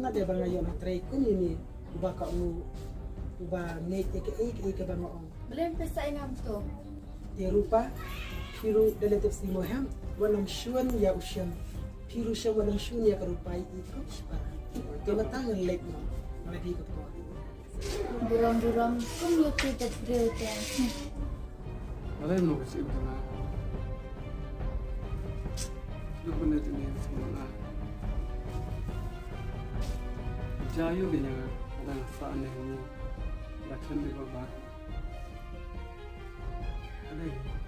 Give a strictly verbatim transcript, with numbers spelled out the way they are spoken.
Te ba nga ïoh na trei kum ïa me, uba ka u, uba ngeit ïa kaei kaei kaba nga ong. Balei phi sa ïa nga kumto? Te Rupa, phi ruh da leh tip sngewbha mo hem, wat nang shun ïa u Shem. Phi ruh Shem wat nang shun ïa ka Rupa, i kum shipara. Te mynta ngan leit noh, ready ka por. Burom burom, kum ïa phi ka briew te. Balei mo ka shu ïa nga? Duk ban leit ne sngewbha. Ja ïa ka ïa nga, da nga sah ne ni. Da khlem dei ba ba. Balei?